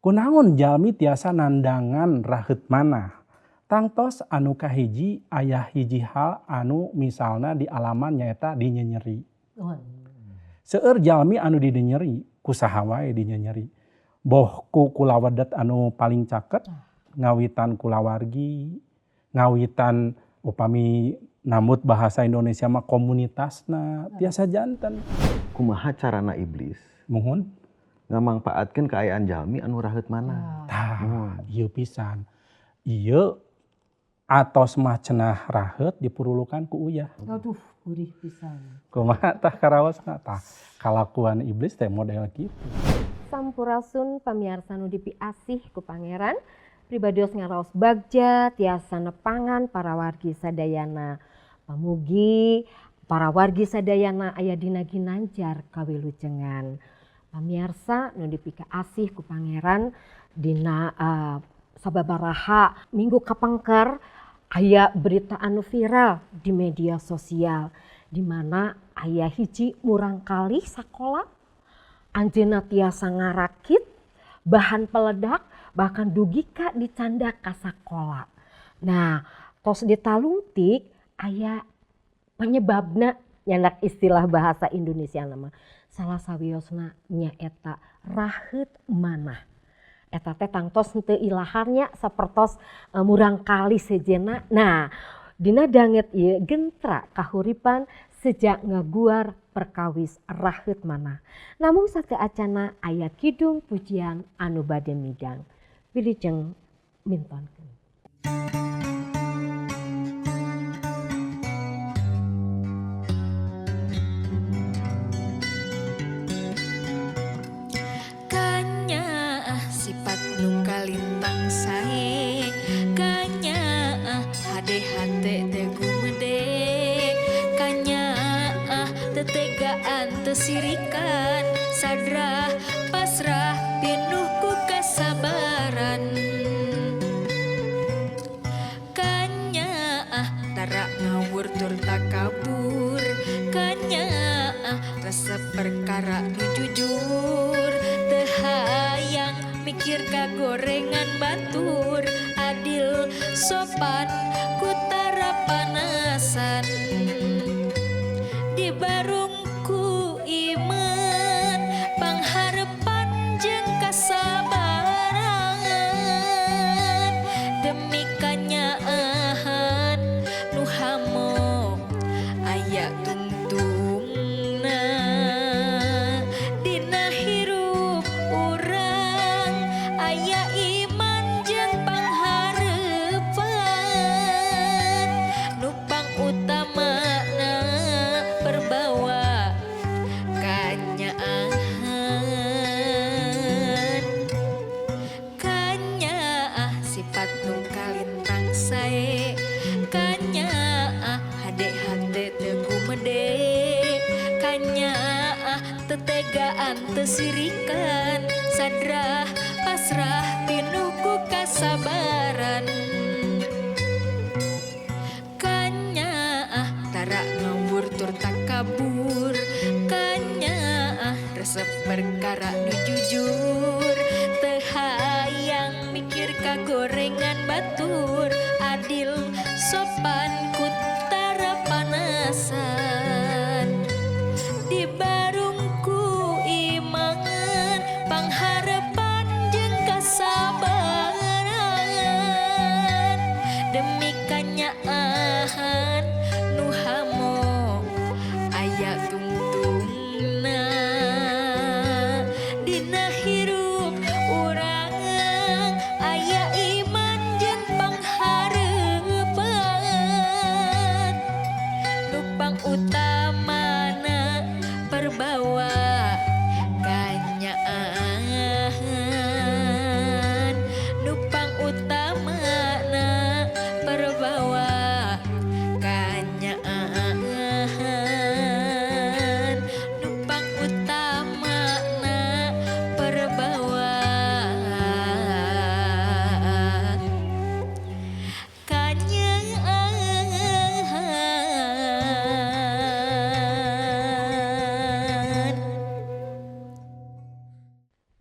Kunaon jalmi tiasa nandangan raheut manah? Tangtos anu kahiji aya hiji hal anu misalna di alaman nyaeta dinyenyeri. Seueur jalmi anu dinyenyeri ku saha wae dinyenyeri. Boh ku kulawedet anu paling caket ngawitan kulawargi, ngawitan upami nambut bahasa Indonesia mah komunitasna tiasa janten. Kumaha carana iblis? Muhun. Ngamangpaatkeun kaayaan jalmi anu raheut manah. Tah, ieu pisan. Ieu atos mah cenah raheut dipurulukan ku uyah. Aduh, gurih pisan. Kumaha tah karaosna tah kalakuan iblis teh model kitu. Sampurasun pamiarsa nu dipiasih ku Pangeran, pribados ngaraos bagja tiasa nepangan para wargi sadayana. Pamugi para wargi sadayana aya dina ginanjar kawilujengan. Pamiarsa nu dipikaasih ku Pangeran dina sababaraha minggu kapengker aya berita anu viral di media sosial di mana aya hiji murangkalih sakola anjeunna tiasa ngarakit bahan peledak bahkan dugika dicanda ka sakola. Nah, tos ditalungtik aya penyebabna nyandak istilah bahasa Indonesia nama salah sawiosna nyaeta raheut manah. Eta teh tangtos henteu ilaharnya sapertos murangkalih sejenna. Nah, dina danget ieu gentra kahuripan sejak ngaguar perkawis raheut manah. Namung sateuacana aya kidung pujian anu bade midang. Wilujeng mintonkeun. Kanyaah sifat nu kalintang sae, kanyaah hade hate teu gumede, kanyaah teu tegaan teu sirikan, sadrah pasrah pinuh ku kasabaran. Kanyaah tara ngawur tur takabur, kanyaah resep perkara nu jujur, teu hayang mikir kagorengan batur, adil sopan ku tara panasan. Dibarung ku iman pangharepan jeung kasabaran, demi kanyaahan nu hamo aya tungtungna. Dina hirup urang aya iman jeung pangharepan, nu pangutamana perbawa kanyaahan. Kanyaah sifat nu kalintang sae, kanyaah hade hate teu gumede, kanyaah teu tegaan teu sirikan, sadrah pasrah pinuh ku kasabaran. Kanyaah tara ngawur tur takabur, kanyaah resep perkara nu jujur, teu hayang mikir kagorengan batur, adil sopan ku tara panasan. Dibarung ku iman pangharepan jeung kasabaran, demi kanyaahan nu hamo aya tungtungna. Dina hirup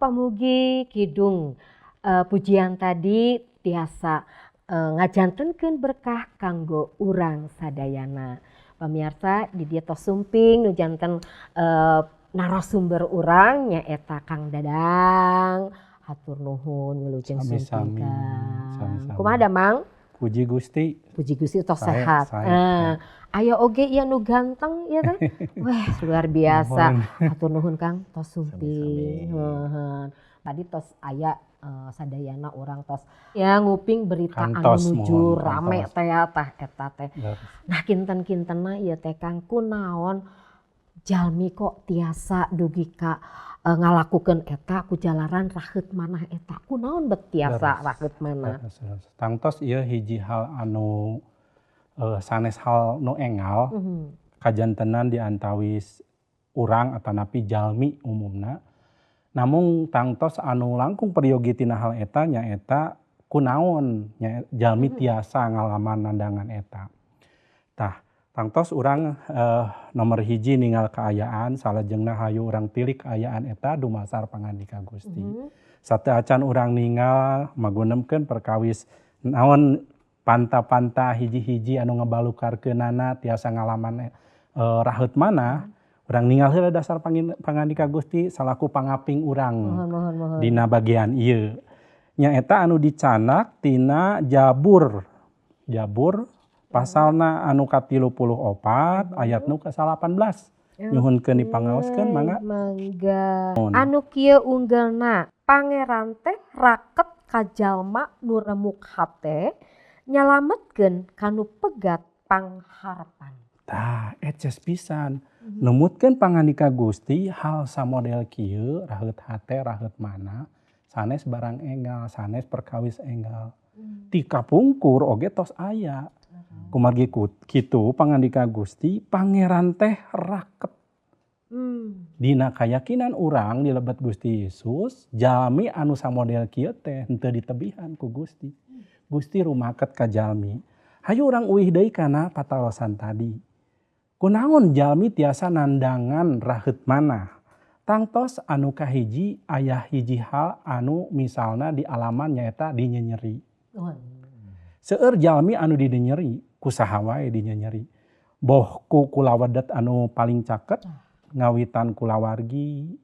Pamugi kidung pujian tadi tiasa ngajantenkeun berkah kanggo urang sadayana. Pamirsa, di dieu tos sumping nu janten narasumber urang, nyaeta Kang Dadang. Hatur nuhun, wilujeng sumping, Sami-sami. Kang. Sami-sami. Kumaha damang? Puji Gusti. Puji Gusti tos Sae, sehat. sae, Eh, aya oge ieu nu ganteng ieu teh. Wah, luar biasa. Nuhun. Hatur nuhun, Kang, tos sumping. Sami-sami. Nuhun. Tadi tos aya sadayana urang tos ya nguping berita anu Kantos, nuju muhun, rame kantos. teh ya, tah eta teh. Leres. Nah, kinten-kintenna ieu teh, Kang, kunaon jalmi kok tiasa dugi ka ngalakukeun eta ku jalaran raheut manah eta? Kunaon bet tiasa raheut manah? Leres, leres. Tangtos ieu hiji hal anu sanes hal nu enggal kajantenan di antawis urang atanapi jalmi umumna. Namung tangtos anu langkung peryogi tina hal eta nyaeta kunaon nya jalmi tiasa ngalaman nandangan eta. Tah, tangtos urang nomor hiji ningal kaayaan, salajengna hayu urang tilik kaayaan eta dumasar pangandika Gusti. Sateuacan urang ningal magunemkeun perkawis naon panta-panta hiji-hiji anu ngabalukarkeunana tiasa ngalaman raheut manah, urang ningal heula dasar pangandika Gusti salaku pangaping urang Muhun, muhun, muhun. dina bagian ieu. Nyaeta anu dicanak tina Jabur. Jabur pasalna anu ka-34 ayat nu ka-18. Nyuhunkeun dipangaoskeun, mangga. Mangga. Anu kieu unggelna, Pangeran teh raket ka jalma nu remuk hate, nyalametkeun kanu pegat pangharepan. Tah, eces pisan. Numutkeun pangandika Gusti hal samodel kieu, raheut hate, raheut manah, sanes barang enggal, sanes perkawis enggal. Ti kapungkur oge tos aya. Kumargi kitu pangandika Gusti, Pangeran teh raket. Dina kayakinan urang di lebet Gusti Yesus, jalmi anu samodel kieu teh henteu ditebihan ku Gusti. Gusti rumaket ka jalmi. Hayu urang uih deui kana patarosan tadi. Kunaon jalmi tiasa nandangan raheut manah? Tangtos anu kahiji aya hiji hal anu misalna di alaman nyaeta dinyenyeri. Seueur jalmi anu dinyeri, ku saha wae dinyenyeri. Boh ku kulawedet anu paling caket, ngawitan kulawargi,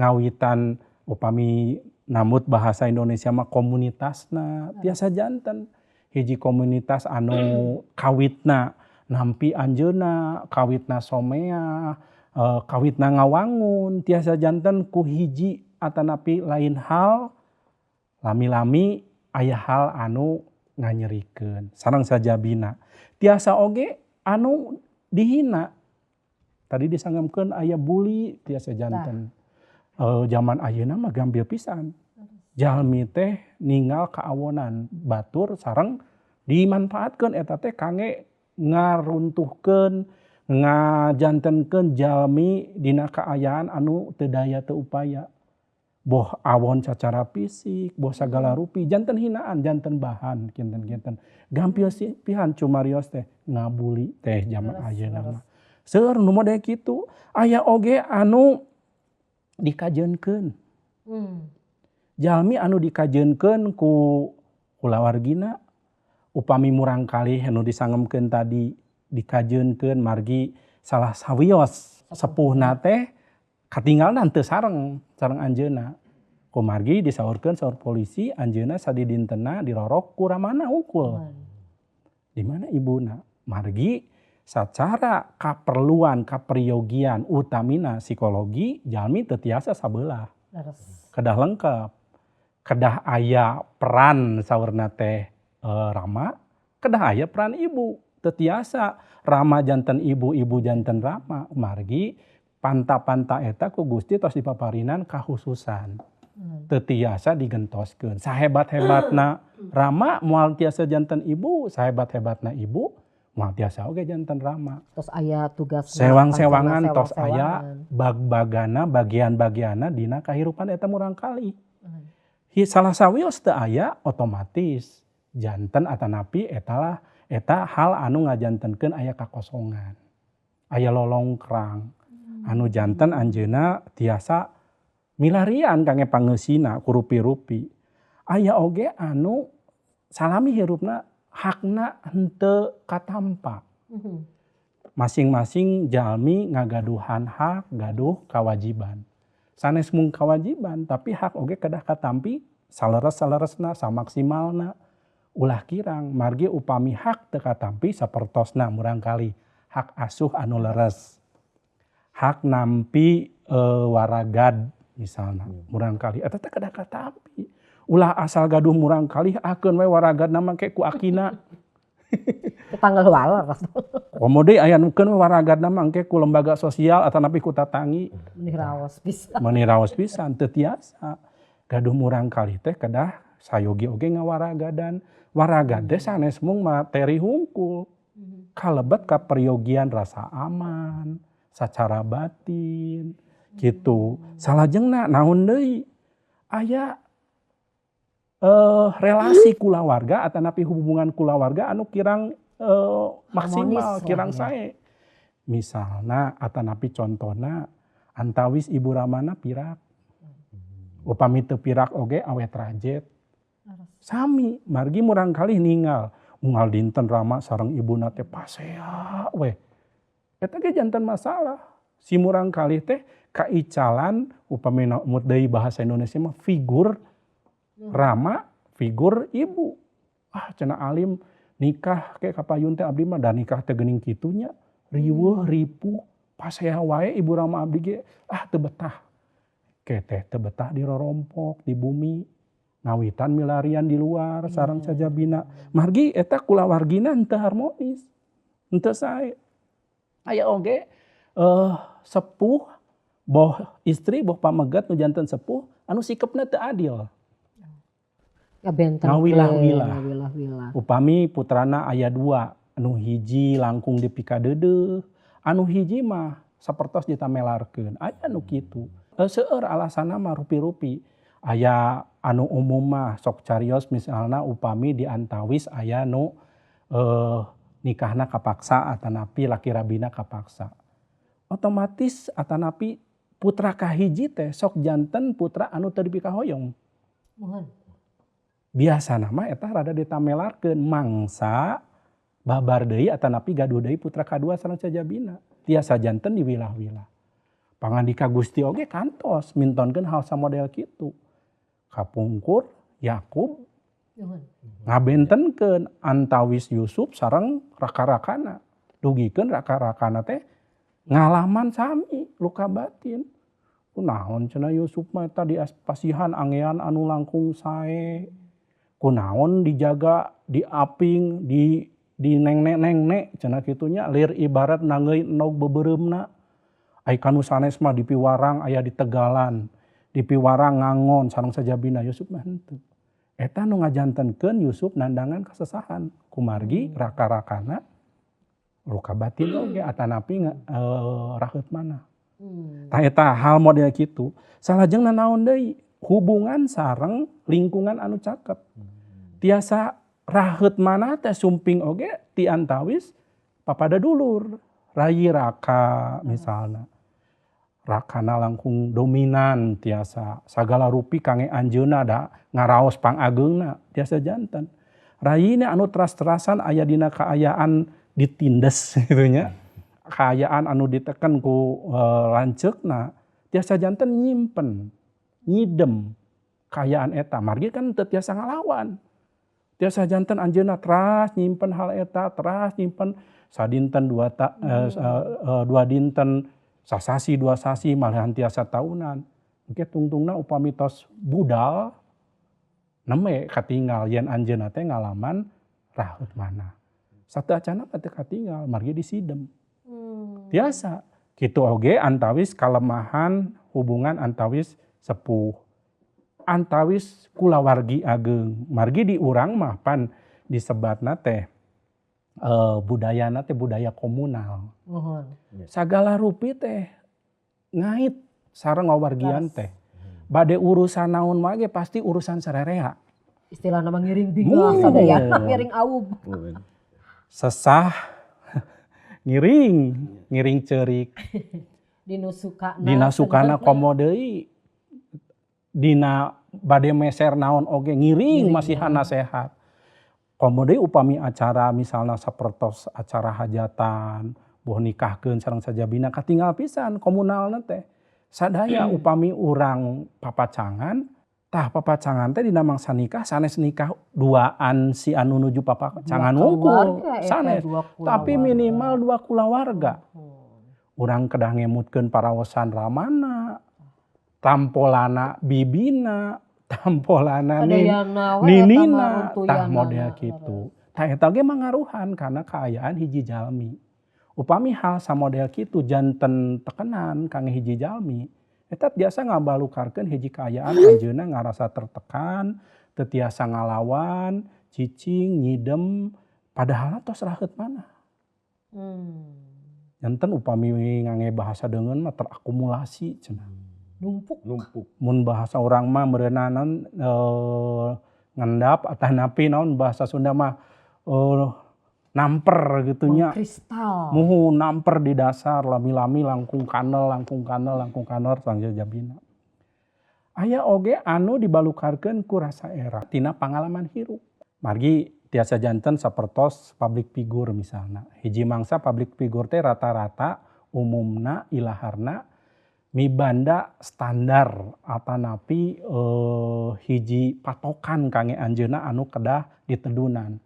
ngawitan upami namut bahasa Indonesia mah komunitasna, tiasa janten hiji komunitas anu kawitna nampi anjeunna, kawitna somea, kawitna ngawangun, tiasa janten ku hiji atanapi lain hal lami-lami aya hal anu nganyerikeun sareng sajabina. Tiasa oge anu dihina. Tadi disanggemkeun aya bully, tiasa janten. Zaman ayeuna mah gampil pisan. Jalmi teh ningal kaawonan batur sareng dimanfaatkeun eta teh kangge ngaruntuhkeun, ngajantenkeun jalmi dina kaayaan anu teu daya teu upaya. Boh awon sacara fisik, boh sagala rupi, janten hinaan, janten bahan kinten-kinten. Gampil pisan cumarios teh ngabuli teh zaman ayeuna mah. Seueur nu model kitu, aya oge anu dikajeunkeun. Jalmi anu dikajeunkeun ku kulawargina, upami murangkalih anu disangemkeun tadi dikajeunkeun margi salah sawios sepuhna teh katinggalna teu sareng sareng anjeunna. Kumargi disaurkeun saur polisi anjeunna sadidintena dirorok ku ramana hukul. Di mana ibuna? Margi sacara kaperluan, kaperyogian utamina psikologi jalmi teu tiasa sabelah. Kedah lengkap. Kedah aya peran saurna teh rama, kedah aya peran ibu. Teu tiasa rama janten ibu, ibu janten rama. Margi panta-panta eta ku Gusti tos dipaparinan kahususan. Teu tiasa digentoskeun. Sahebat-hebatna rama moal tiasa janten ibu, sahebat-hebatna ibu moal tiasa oge janten rama. Tos aya tugas Sewang-sewangan tos aya bag-bagana, bagian-bagiana dina kahirupan eta murangkalih. Salah sawios teu aya otomatis janten atanapi etalah eta hal anu ngajantenkeun aya kakosongan. Aya lolongkrang. Anu janten anjeunna tiasa Milarian kangge pangeusina ku rupi-rupi. Aya oge anu salami hirupna hakna henteu katampa. Masing-masing jalmi ngagaduhan hak, gaduh kawajiban. Sanes mung kawajiban, tapi hak oge kedah katampi saleres-saleresna, samaksimalna. Ulah kirang, margi upami hak teu katampi sapertosna murangkalih hak asuh anu leres. Hak nampi waragad misalna murangkalih eta teh kedah katampi. Ulah asal gaduh murangkalih akeun we waragadna make ku akina. Tetangga waler. Komo deui aya nu keun we waragadna mah engke ku lembaga sosial atanapi ku tatangi. Meuni raos pisan. Meuni raos pisan teu tiasa. Gaduh murangkalih teh kedah sayogi oge ngawaragadan. Waragad teh sanes mung materi hungkul. Kalebet ka peryogian rasa aman, sacara batin gitu. Salajengna naon deui? Aya relasi kulawarga atanapi hubungan kulawarga anu kirang maksimal, harmonis kirang lah ya. Sae. Misalna atanapi contona antawis ibu ramana pirak. Upami teu pirak oge awet rajet. Sami margi murangkalih ningal unggal dinten rama sareng ibuna teh pasea we. Eta ge janten masalah. Si murangkalih teh kaicalan, upami mut deui bahasa Indonesia mah, figur rama, figur ibu. "Ah," cenah, "alim nikah ke kapayun teh abdi mah da nikah teh geuning kitu nya. Riweuh, ripuh, pasea wae ibu rama abdi ge, ah, teu betah." Ke teh teu betah dirorompok di bumi. Ngawitan milarian di luar sareng sajabina. Margi eta kulawargina henteu harmonis. Henteu sae. Aya oge sepuh, boh istri boh pameget nu janten sepuh anu sikepna teu adil. Ya benten. Ngawilah-wilah. Ngawilah-wilah. Upami putrana aya dua, anu hiji langkung dipikadeudeuh, anu hiji mah sapertos ditamelarkeun. Aya nu kitu. Seueur alasanna mah, rupi-rupi. Aya anu umum mah sok carios, misalna upami di antawis aya nu nikahna kapaksa atanapi laki rabina kapaksa. Otomatis atanapi putra kahiji teh sok janten putra anu teu dipikahoyong. Muhun. Biasana mah eta rada ditamelarkeun mangsa babar deui atanapi gaduh deui putra kadua sareng sajabina. Tiasa janten diwilah-wilah. Pangandika Gusti oge kantos mintonkeun hal samodel kitu. Kapungkur Yakub ngabentenkeun antawis Yusuf sareng raka-rakana. Dugikeun raka-rakana teh ngalaman sami luka batin. "Kunaon," cenah, "Yusuf mah eta dipasihan angean anu langkung sae. Kunaon dijaga, diaping, di neng-neng," cenah kitu nya, "lir ibarat nanggeuy endog beubeureumpna. Ai kanu sanes mah dipiwarang aya di tegalan, dipiwarang ngangon sareng sajabina, Yusuf mah henteu." Eta nu ngajantenkeun Yusuf nandangan kesesahan kumargi raka-rakana luka batin oge atanapi raheut manah. Tah, eta hal model kitu. Salajengna naon deui? Hubungan sareng lingkungan anu caket. Tiasa raheut manah teh sumping oge ti antawis papada dulur, rayi raka misalna. Rakana langkung dominan, tiasa sagala rupi kangge anjeunna, da ngaraos pangageungna, tiasa janten. Rayina anu teras-terasan aya dina kaayaan ditindes gitu nya. Kaayaan anu diteken ku lanceukna, tiasa janten nyimpen, nyidem kaayaan eta. Margi kan teu tiasa ngalawan. Tiasa janten anjeunna teras nyimpen hal eta, teras nyimpen sadinten dua ta, 2 dinten, sasasi 2 sasi, malihan tiasa tahunan. Engke tungtungna upami tos budal nembe katinggal yen anjeunna teh ngalaman raheut manah. Sateuacanna mah teu katinggal margi disidem. Tiasa. Kitu oge antawis kalemahan hubungan antawis sepuh. Antawis kulawargi ageng. Margi di urang mah pan disebatna teh budayana teh budaya komunal. Muhun. Sagala rupi teh ngait sareng wawargian teh. Bade urusan naon wae ge pasti urusan sarerea. Istilahna mah ngiring bingah sadayana, ngiring aub. Sesah ngiring, ngiring ceurik. Dina sukana. Dina sukana komo deui. Dina bade meser naon oge ngiring masihan nasehat. Komo deui upami acara misalna sapertos acara hajatan, boh nikahkeun sareng sajabina katinggal pisan komunalna teh. Sadaya upami urang papacangan, tah papacangan teh dina mangsa nikah sanes nikah duaan si anu nuju papacangan wungkul, sanes. Tapi minimal dua kulawarga. Urang kedah ngemutkeun paraosan ramana, tampolana bibina, tampolana ninina, tah model kitu. Tah eta ge mangaruhan kana kaayaan hiji jalmi. Upami hal samodel kitu janten tekenan kangge hiji jalmi, eta tiasa ngabalukarkeun hiji kaayaan anjeunna ngarasa tertekan, teu tiasa ngalawan, cicing, nyidem, padahal tos raheut manah. Janten upami ngangge bahasa deungeun mah terakumulasi cenah. Numpuk. Numpuk. Mun bahasa urang mah meureunanan ngendap atanapi naon bahasa Sunda mah namper gitu nya. Kristal. Muhun namper di dasar lami-lami langkung kanel langkung kanel langkung kanel sangjabina. Aya oge anu dibalukarkeun ku rasa era tina pangalaman hirup. Margi tiasa janten sapertos public figure misalna. Hiji mangsa public figure teh rata-rata umumna ilaharna mibanda standar atanapi hiji patokan kangge anjeunna anu kedah ditedunan.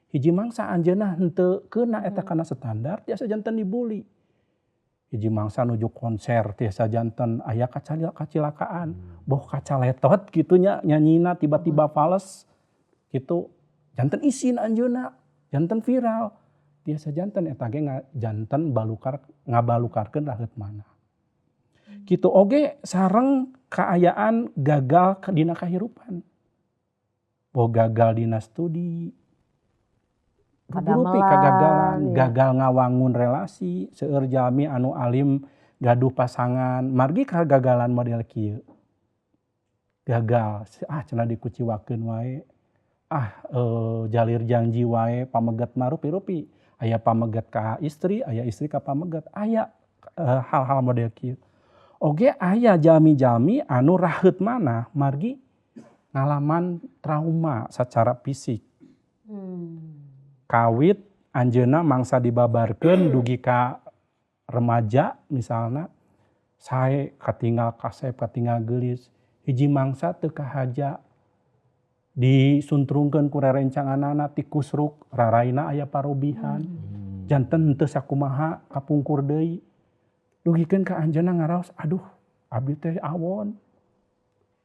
Hiji mangsa anjeunna henteu keuna eta kana standar tiasa janten dibully. Hiji mangsa nuju konser tiasa janten aya kacilakaan, boh kacaletot kitu nya nyanyina tiba-tiba fales kitu janten isin anjeunna, janten viral. Tiasa janten eta ge janten balukar ngabalukarkeun raheut manah. Kitu oge sareng kaayaan gagal dina kahirupan. Boh gagal dina studi, rupi kagagalan, ya. Gagal ngawangun relasi, seueur jalmi anu alim gaduh pasangan, margi kagagalan model kieu. Gagal, ah cenah dikuciwakeun wae. Ah jalir janji wae pameget mah rupi-rupi. Aya pameget ka istri, aya istri ka pameget, aya hal-hal model kieu. Oge aya jalmi-jalmi anu raheut manah margi ngalaman trauma secara fisik. Kawit anjeunna mangsa dibabarkeun dugi ka remaja misalna sae katinggal kasep katinggal geulis hiji mangsa teu kahaja disuntrungkeun ku rerencanganana tikusruk raraina aya parobihan janten henteu sakumaha kapungkur deui dugikeun ka anjeunna ngaraos aduh abdi teh awon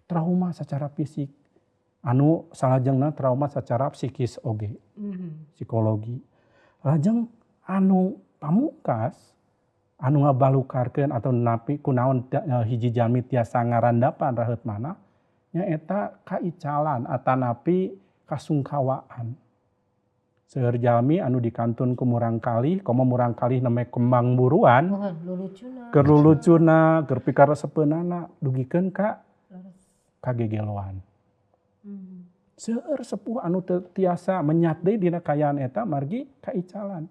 trauma secara fisik anu salajengna trauma secara psikis oge psikologi lajeng anu pamungkas anu ngabalukarkeun atau napi kunaon hiji jalmi tiasa ngarandapan raheut manah nyaeta kaicalan atanapi kasungkawaan. Seueur jalmi anu dikantun ku murangkalih komo murangkalih nembe kembang buruan keur lulucuna keur pikaresepeunana dugikeun ka kagegeloan. Seueur sepuh anu teu tiasa menyat deui dina kaayaan eta margi kaicalan.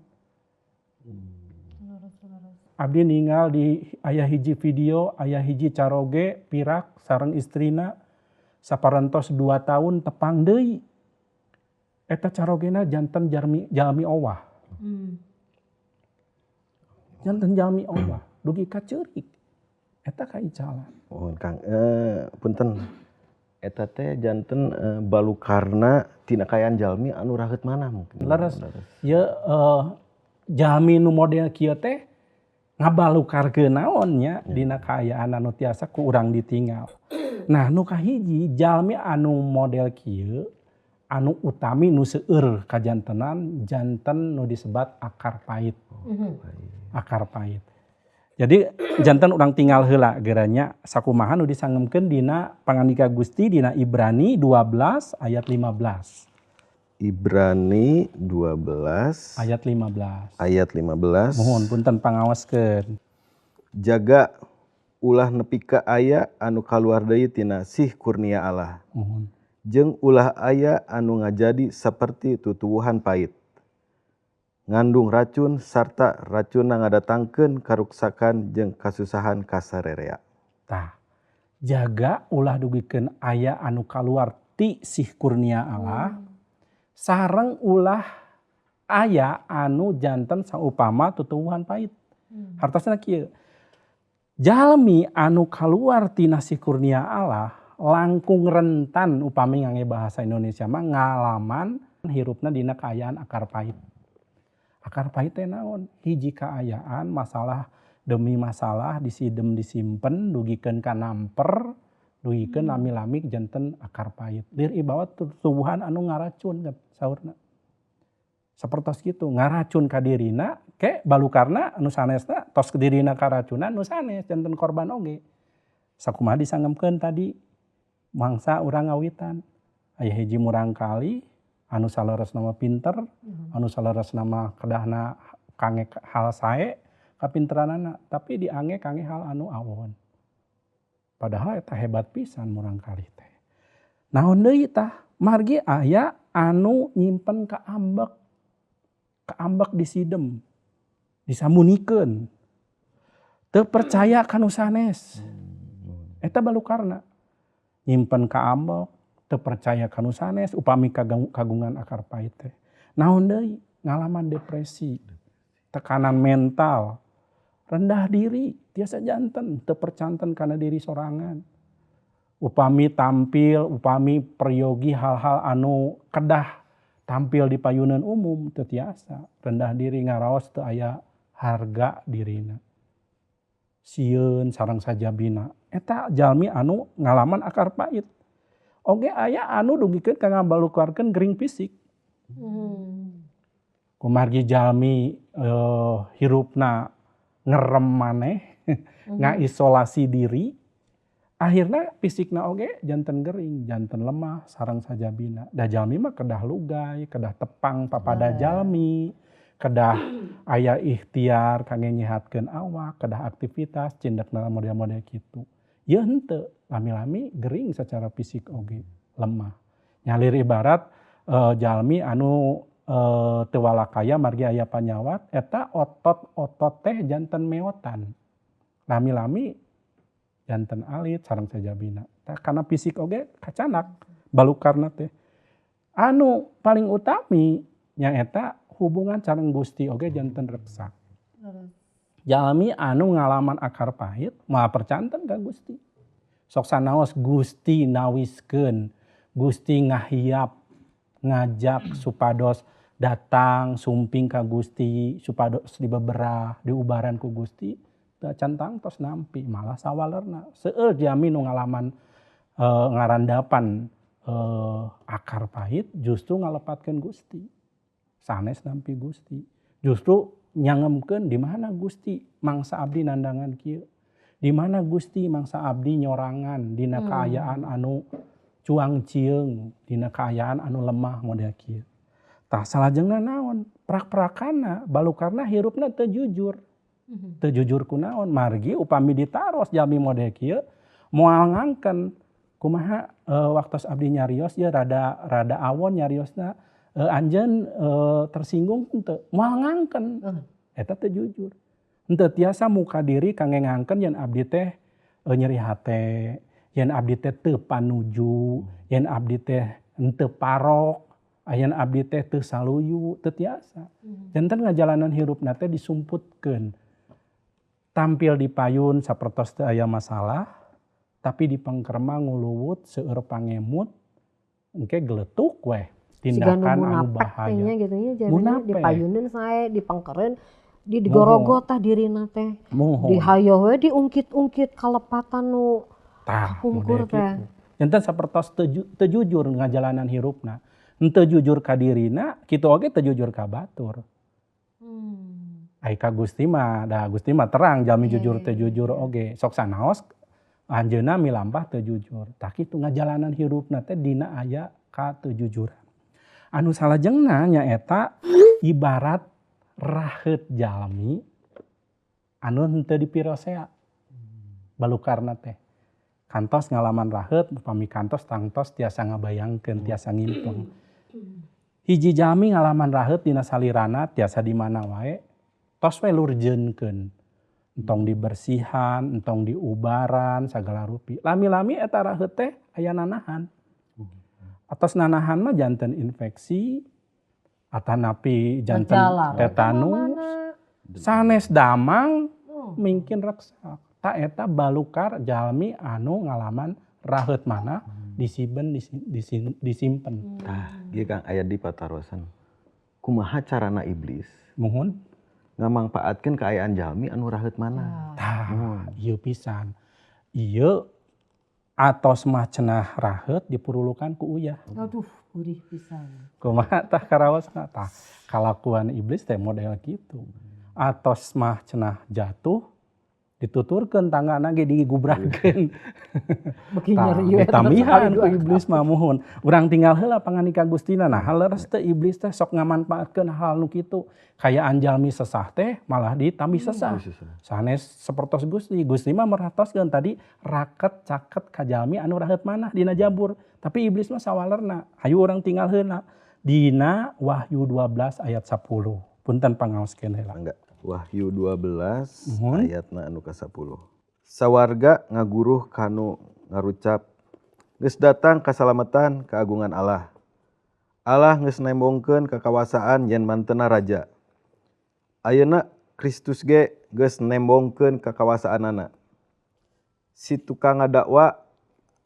Abdi ninggal di aya hiji video, aya hiji caroge pirak sareng istrina saparantos 2 tahun tepang deui. Eta carogena janten jalmi owah. Janten jalmi owah, dugi ka ceurik. Eta kaicalan. Mohon Kang, punten. Eta teh janten balukarna tina kaayaan jalmi anu raheut manah mungkin. Leres. Ye jalmi nu model kieu teh ngabalukarkeun naon nya dina kaayaan anu tiasa ku urang ditinggal. Nah nu kahiji jalmi anu model kieu anu utami nu seueur kajantenan janten nu disebat akar pahit. Akar pahit. Jadi janten urang tinggal heula geranya sakumaha nu disangemkeun dina Pangandika Gusti dina Ibrani 12 ayat 15. Ibrani 12 ayat 15. Ayat 15. Mohon punten pangaoskeun. Jaga ulah nepi ka aya anu kaluar deui tina sih kurnia Allah. Mohon. Jeung ulah aya anu ngajadi saperti tutuwuhan pait. Ngandung racun sarta racunna ngadatangkeun karuksakan jeung kasusahan kasarerea. Tah. Jaga ulah dugikeun aya anu kaluar ti sih kurnia Allah, sareng ulah aya anu janten saupama tutuwuhan pahit. Hartosna kieu. Jalmi anu kaluar tina sih kurnia Allah langkung rentan, upami ngangge bahasa Indonesia mah, ngalaman hirupna dina kaayaan akar pahit. Akar pahit teh naon? Hiji kaayaan masalah demi masalah disidem disimpen dugikeun ka namper, dugikeun lami-lami janten akar pahit. Lir ibarat tumbuhan anu ngaracun saurna. Sapertos kitu ngaracun ka dirina ke balukarna anu sanesna tos dirina karacunan, nu sanes janten korban oge. Sakumaha disangemkeun tadi mangsa urang ngawitan. Aya hiji murangkalih anu saleresna mah pinter, anu saleresna mah kedahna kangge hal sae kapinteranana, tapi diangge kangge hal anu awon. Padahal eta hebat pisan murangkalih teh. Naon deui tah? Margi aya anu nyimpen kaambek. Kaambek disidem, disambunikeun. Teu percaya ka nu sanes. Eta balukarna. Nyimpen kaambek, teu percaya ka nu sanes upami kagungan akar pahit teh. Naon deui? Ngalaman depresi, tekanan mental, rendah diri, tiasa janten teu percanten kana diri sorangan. Upami tampil, upami peryogi hal-hal anu kedah tampil di payunan umum teu tiasa, rendah diri, ngaraos teu aya harga dirina. Sieun sareng sajabina. Eta jalmi anu ngalaman akar pahit. Oge aya anu dugikeun ka ngabalukarkeun gering fisik. Kumargi jalmi hirupna ngerem maneh, ngaisolasi diri, akhirna fisikna oge janten gering, janten lemah sareng sajabina. Da jalmi mah kedah lugay, kedah tepang papada jalmi, kedah aya ikhtiar kangge nyehatkeun awak, kedah aktivitas cindekna model-model kitu. Ieu henteu, lami-lami gering secara fisik oge, lemah. Nyalir ibarat jalmi anu teu walakaya margi aya panyawat, eta otot-otot teh janten meotan. Lami-lami janten alit sareng sajabina. Tah kana fisik oge kacanak balukarna teh. Anu paling utami nyaeta hubungan sareng Gusti oge janten reksak. Jalmi anu ngalaman akar pahit moal percanten ka Gusti. Sok sanaos Gusti nawiskeun, Gusti ngahiap, ngajak supados datang sumping ka Gusti, supados dibeberah, diubaran ku Gusti, teu acan tangtos nampi, malah sawalerna. Seueur jalmi nu ngalaman ngarandapan akar pahit justru ngalepatkeun Gusti. Sanes nampi Gusti. Justru nyangemkeun di mana Gusti mangsa abdi nandangan kieu. Di mana Gusti mangsa abdi nyorangan dina kaayaan anu cuang cieung, dina kaayaan anu lemah model kieu. Tah salajengna naon? Prak-prakana balukarna hirupna teu jujur. Teu jujur kunaon? Margi upami ditaros jalmi model kieu moal ngangken kumaha waktos abdi nyarios ieu rada rada awon nyariosna, anjeun tersinggung henteu? Moal ngangken. Eta teu jujur. Henteu tiasa muka diri kangge ngangken yen abdi teh nyeri hate, yen abdi teh teu panuju, yen abdi teh henteu parok, yen abdi teh teu saluyu, teu tiasa. Janten ngajalanan hirupna teh disumputkeun. Tampil di payun sapertos teu aya masalah, tapi di pengker mah nguluwut seueur pangemut, engke geletuk weh Siga nu tindakan anu munafik teh bahaya. Nya gitu nya jarana, di Munafik. payuneun sae, dipengkereun, di digorogot tah dirina teh. Dihayoh we diungkit-ungkit kalepatan nu Tah, kapungkur model teh. Kitu. Janten sapertos teu jujur ngajalanan hirupna. Henteu jujur ka dirina, kitu oge teu jujur ka batur. Ai ka Gusti mah, da Gusti mah terang jalmi jujur teu jujur oge. Sok sanaos anjeunna milampah teu jujur. Tah kitu ngajalanan hirupna teh dina aya kateujujuran. Anu salajengna nyaeta ibarat raheut jalmi anu henteu dipirosea balukarna teh. Kantos ngalaman raheut, upami kantos tangtos tiasa ngabayangkeun, tiasa ngimpeng. Hiji jalmi ngalaman raheut dina salirana tiasa di mana wae, tos we lurjeunkeun. Entong dibersihan, entong diubaran sagala rupi. Lami-lami eta raheut teh aya nanahan. Atos nanahan mah janten infeksi atanapi janten Berjalan. tetanus. Sanes damang mungkin reksak. Tah, eta balukar jalmi anu ngalaman raheut manah disiben disimpen. Tah, ieu Kang, aya di patarosan. Kumaha carana iblis Muhun. ngamangpaatkeun kaayaan jalmi anu raheut manah? Tah, ieu pisan. Ieu atos mah cenah raheut dipurulukan ku uyah. Aduh, gurih pisan. Kumaha tah karaosna tah? Kalakuan iblis teh model kitu. Atos mah cenah jatuh dituturkeun tanggana ge digubragkeun. Beuki Tah, nyeri we ditambihan terus ku iblis mah, muhun. Urang tinggal heula pangandika Gustina. Nah, leres teh iblis teh sok ngamanfaatkeun hal nu kitu. Kaayaan jalmi sesah teh malah ditambih sesah. Sanes sapertos Gusti. Gusti mah merhatoskeun tadi raket caket ka jalmi anu raheut manah dina Jabur. Tapi iblis mah sawalerna. Hayu urang tinggal heula. Dina Wahyu 12 ayat 10. Punten, pangaoskeun heula. Enggak. Wahyu 12 Muhun. Ayatna anu ka-10. Sawarga ngaguruh kanu ngarucap, geus datang kasalamatan, keagungan Allah. Allah geus nembongkeun kakawasaan yen mantena raja. Ayeuna Kristus ge geus nembongkeun kakawasaanana. Si tukang ngadakwa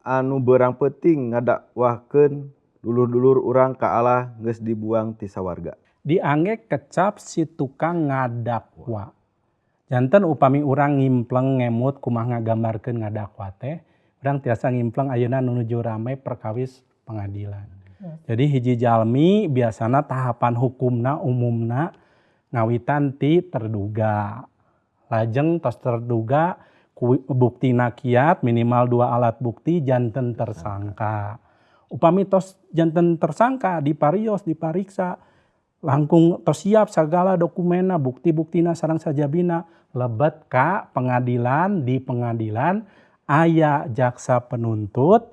anu beurang peuting ngadakwahkeun dulur-dulur urang ka Allah geus dibuang ti sawarga. Diangge kecap si tukang ngadakwa. Janten upami urang ngimpleng ngemut kumaha ngagambarkeun ngadakwa teh, urang tiasa ngimpleng ayeuna nu nuju rame perkawis pengadilan. Jadi hiji jalmi biasana tahapan hukumna umumna ngawitan ti terduga. Lajeng tos terduga ku buktina kiat minimal dua alat bukti janten tersangka. Upami tos janten tersangka diparios, dipariksa, langkung tos siap segala dokumenna, bukti-buktina sareng sajabina, lebet ka pengadilan. Di pengadilan aya jaksa penuntut,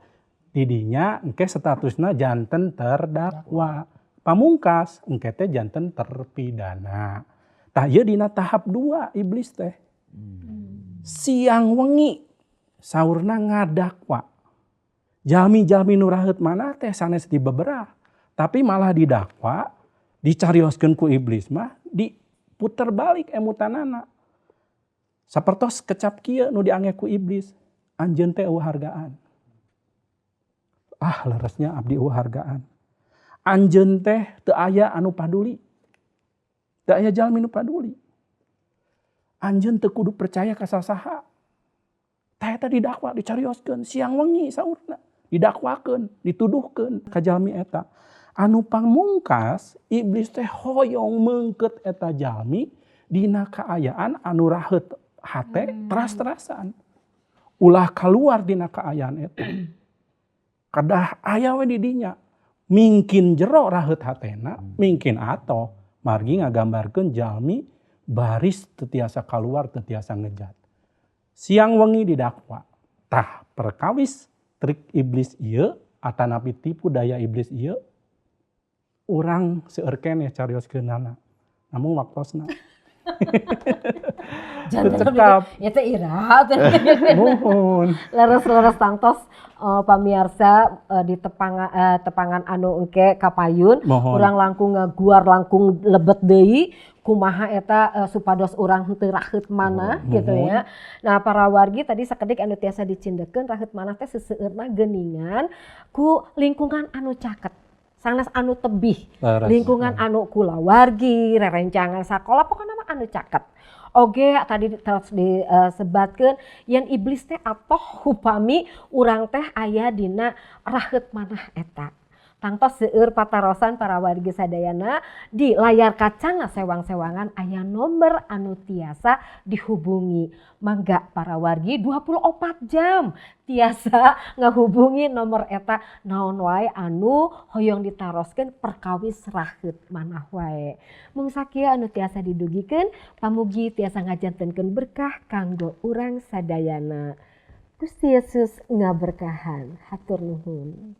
didinya engke statusna janten terdakwa, pamungkas engke teh janten terpidana. Tah, ieu dina tahap dua iblis teh siang wengi saurna ngadakwa jalmi-jalmi nu raheut manah teh sanes dibeberah, tapi malah didakwa, dicarioskeun ku iblis mah diputer balik emutanana. Sapertos kecap kieu nu diangge ku iblis, anjeun teh euweuh hargaan. Ah, leresnya abdi euweuh hargaan. Anjeun teh teu aya anu paduli, teu aya jalmi nu paduli. Anjeun teu kudu percaya ka sasaha. Tah, eta didakwa, dicarioskeun siang wengi, saurna didakwakeun, dituduhkeun ka jalmi eta. Anu pamungkas iblis teh hoyong meungkeut eta jalmi dina kaayaan anu raheut hate teras-terasan, ulah keluar dina kaayaan eta, kedah aya we di dinya, mingkin jero raheut hatena, mingkin atoh margi ngagambarkeun jalmi baris teu tiasa keluar, teu tiasa ngejat, siang wengi didakwa. Tah, perkawis trik iblis ieu atanapi tipu daya iblis ieu urang seueur keneh carioskeunana, namun waktosna Janten cekap. Ya teh iraha teh. Muhun. Leres-leres, tangtos pamiarsa di tepangan anu engke kapayun Mohon. Urang langkung ngaguar, langkung lebet deui kumaha eta supados urang henteu raheut manah gitu ya. Nah, para wargi, tadi sakedik anu tiasa dicindekeun, raheut manah teh seseueurna geuningan ku lingkungan anu caket, sanes anu tebih. Lingkungan anu kulawargi, rerencangan sakola, pokoknya mah anu caket. Oge tadi terus disebatkeun yen iblis teh atoh upami urang teh aya dina raheut manah eta. Tangtos seueur patarosan para wargi sadayana, di layar kacana sewang-sewangan aya nomor anu tiasa dihubungi. Mangga para wargi, 24 jam tiasa ngahubungi nomor eta, naon wae anu hoyong ditaroskeun perkawis raheut manah wae. Mung sakieu anu tiasa didugikeun, pamugi tiasa ngajantenkeun berkah kanggo urang sadayana. Gusti Yesus ngaberkahan. Hatur nuhun.